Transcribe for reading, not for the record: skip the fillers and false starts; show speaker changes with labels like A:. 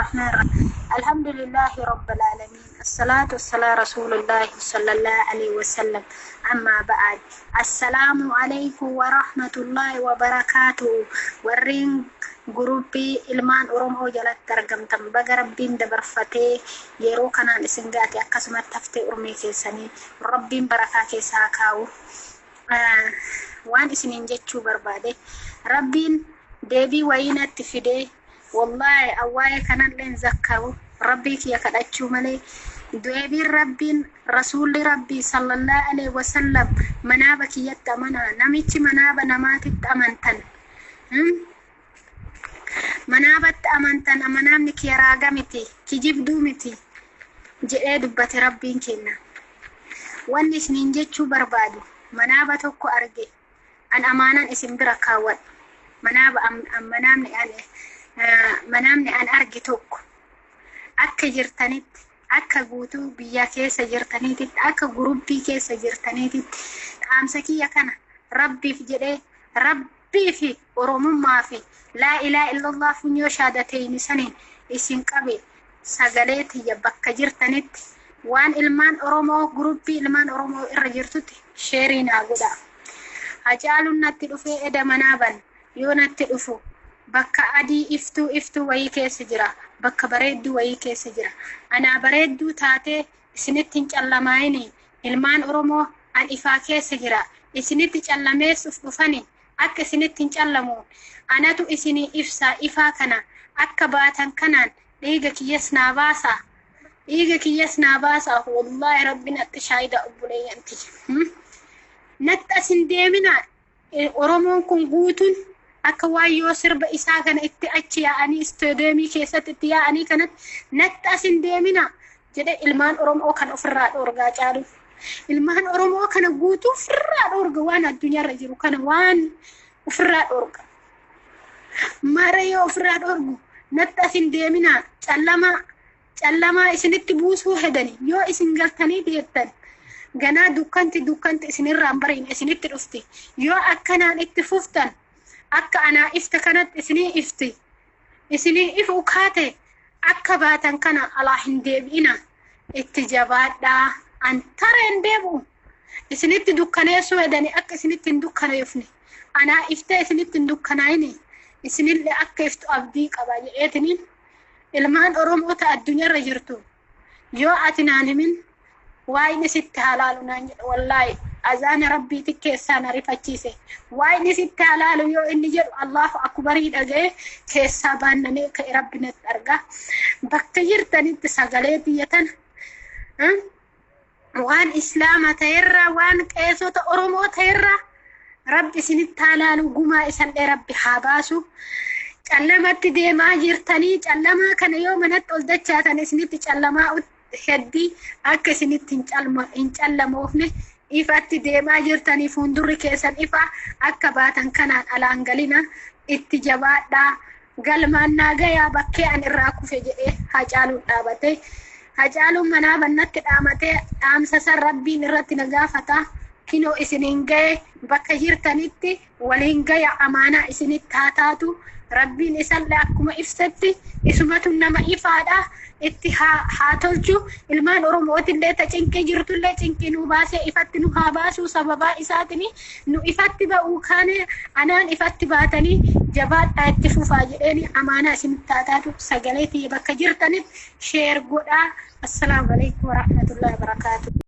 A: الرحمن الرحيم. الحمد لله رب العالمين. الصلاة والسلام رسول الله صلى الله عليه وسلم. أما بعد. السلام عليكم ورحمة الله وبركاته. Warreen guruppii ilmaan Oromoo jalatti argamtan, baga Rabbiin dabarfatee yeroo kanaan isin gaate. Akkasumatti haftee urmii keessanii Rabbiin barakaa keessaa kaa'u. Waan isiniin jechuu barbaade, Rabbiin deebii wayii natti fidee, wallaahi awwaa'ee kanalleen zakkaru Rabbii kiyya kadhachuu malee. Deebiin Rabbiin, Rasuulli Rabbii sallallahu alaihi wasallam manaaba kiyyatti amanaa. Namichi manaaba namaatitti amantan, manaabatti amantan, manaabni kiyya raaga miti, kijibduu miti jedhee dubbate Rabbiin kenna. Wanni isiniin jechuu barbaadu, manaaba tokko arge. An amaanaan isin bira kaawwadhu, manaaba manaamni an manaamni an arge tokko, akka jirtanitti, akka guutuu biyya keessa jirtaniititti, akka guruppii keessa jirtaniititti, dhaamsa kiyya kana Rabbiif jedhee, Rabbii fi Oromummaa fi laa ilaaha illallah funyoo shaadateeyni saniin isin qabe, sagalee tiyya bakka jirtanitti waan ilmaan Oromoo guruppii ilmaan Oromoo irra jirtutti share naa godha. Hacaaluun natti dhufee eda manaaban. Yoo natti dhufu bakka adii iftuu iftuu wayii keessa jira, bakka bareedduu wayii keessa jira. Anaa bareedduu taatee isinitti hin callamaayini. Ilmaan Oromoo, an ifaa keessa jira. Isinitti callameessuuf dhufani. Akka isinitti hin callamu anatu isinii ibsaa. Ifaa kana akka baatan kanaan dhiiga kiyyas naa baasaa, dhiiga kiyyas naa baasaa. Wallaahi Rabbi natti shaayida. Obboleeyyanti, natti asin deeminaa. Oromoon kun guutuun akka waan yoo sirba isaa kana itti achi yaa'anii isteedeemii keessatti itti yaa'anii kanatti natti asin deeminaa jedhe. Ilmaan Oromoo kan ofirraa dhoorgaa caalu, ilmaan Oromoo kana guutuu ofirraa dhoorga. Waan addunyaarra jiru kana waan ofirraa dhoorga mara yoo ofirraa dhoorgu, natti asin deeminaa. Callamaa callamaa isinitti buusuu hedani. Yoo isin galtanii deettan, ganaa dukkanti dukkanti isinirraan bariin isinitti dhufti. Yoo akkanaan itti fuftan, akka anaa ifte kanatti isinii ifti, isinii ifu kaate, akka baatan kana alaa hin deebi'ina. Itti jabaadhaa. An tara hin deebi'u. Isinitti dukkaneessuu hedani. Akka isinitti hin dukkaneefne, anaa iftee isinitti hin dukkanaayini, isinillee akka iftu abdii qaba jedheetiniin ilmaan Oromoota addunyaarra jirtu. Yoo ati naan himin, waa'in isitti halaalu naan jedhe. Wallaahi azaana Rabbiiti keessaa na rifachiise. Waa'in isitti halaalu yoo inni jedhu, Allahu akbarii dhaga'e, keessaa baannanee ka'e. Rabbi natti argaa. Bakka jirtanitti sagalee biyya tana waan Islaama ta'erraa, waan qeesota Oromoo ta'erraa, Rabbi isinitti halaalu. Gumaa isallee Rabbi haa baasu. Callamatti deemaa jirtanii, callamaa kana yoo manatti ol dachaatan isinitti callamaa heddii. Akka isinitti hin callamoofne, ifatti deemaa jirtanii, fuuldurri keessan ifa. Akka baatan kanaan alaan galina. Itti jabaadhaa, galmaan naa gayaa bakkee an irraa kufe jedhee Hacaaluun dhaabate. Hacaaluun manaa bannatti dhaamatee, dhaamsa san Rabbiin irratti na gaafata. Kinoo isiniin gaye. Bakka jirtanitti waliin gaya. Amaanaa isinitti haa taatu. Rabbiin isallee akkuma ibsetti isumatu nama ifaadha, itti haa tolchu. Ilmaan Oromootillee ta cinqii jirtullee cinqii nu baasee ifatti nu haa baasuu. Sababaa isaatiin nu ifatti ba'uu kaane, anaan ifatti baatanii, jabaadhaa, itti fufaa jedheeni. Amaanaa isinitti haa taatu. Sagalee tiyya bakka jirtanitti share godhaa. Assalaamu alaikum warahmatullahi wabarakaatu.